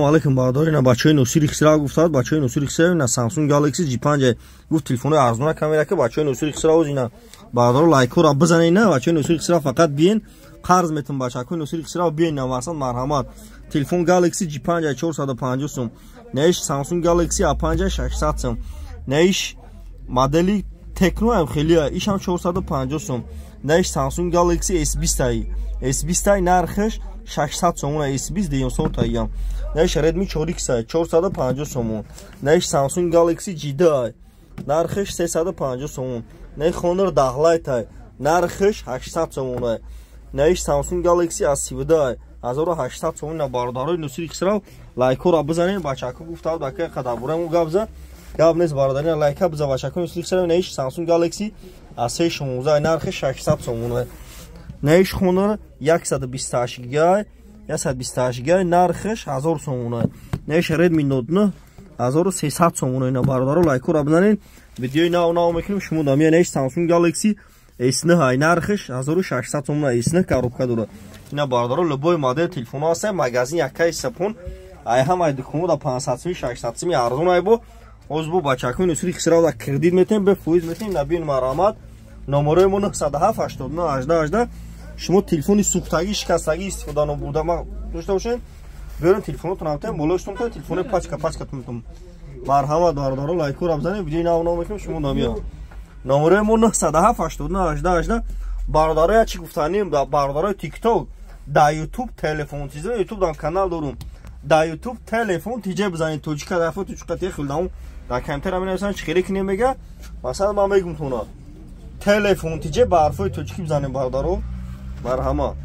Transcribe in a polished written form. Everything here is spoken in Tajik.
Алейкум, бародари, на бачаи Носири Хисрав гуфтад, бачаи Носири Хисрав на Samsung Galaxy J5 гуфт, телефони арзона камера ки бачаи Носири Хисрав ина бародаро лайкора бизанед, на бачаи Носири Хисрав фақат биен, қарз метум, бачакои Носири Хисрав биен, на мақсад марҳамат. Телефон Galaxy J5 450 сум, наиш Samsung Galaxy A5 600 сум, наиш модели Tecno ам хелия, ишам 450 сум, наиш Samsung Galaxy S20 ай, S20 ай нархаш 600 сомон, S20 деём сортаям, наиш Redmi 4X 450 сомон, наиш Samsung Galaxy J2 нархаш 350 сомон, наиш Honor 10 Lite нархаш 800 сомон, наиш Samsung Galaxy A32 1800 сомон. На бародарои Носири Хисрав лайкора бизанед, бачако гуфтад, бака қадабурам гап за гап нест, бародари, лайка биза, бачако Носири Хисрав. Наиш Samsung Galaxy A16 нархи 600 сомон, наиш Honor 128 гигай, 128 гигай нархаш 1000 сомон, наиш Redmi Note 9 1300 сомон. Ина бародаро лайкора бизанед, видеои нав нав мекунем шумо дамия. Наиш Samsung Galaxy S9 ай нархаш 1600 сомон, S9 коробка дорад. Ина бародаро любой модел телефон ҳаст, магазин яккаи сапон ай ҳамаи дуконҳо да 500 сими, 600 сими арзон ай бо ҳозир бо бачакои Носири Хисрав да кредит метем, бе фоиз метем. Набиен, марҳамат, номерои мо 907 89 18 18. Шумо телефони сӯхтагӣ, шикастагӣ, истифода нобурда дошта бошед, биёрен, телефонотон ҳамтаем, болоштон та телефони пачка пачка тумтум. Марҳамат, бародаро, лайкора бизанед, видеои нав нав мекунем шумо намиёд. Номерои мо 907 89 18 18. Бародаро, як чи гуфтанем, бародарои Тикток, дар Ютуб телефон тиҷа, Ютуб дам канал дорум, дар Ютуб телефон тиҷа бизанед, тоҷика дафа тоҷика техилдаум дар компютер менависанд, чӣ хеле кинем мега. Масалан, ман мегум тона телефон тиҷа ба ҳарфои тоҷикӣ бизанем, бародаро, марҳамат.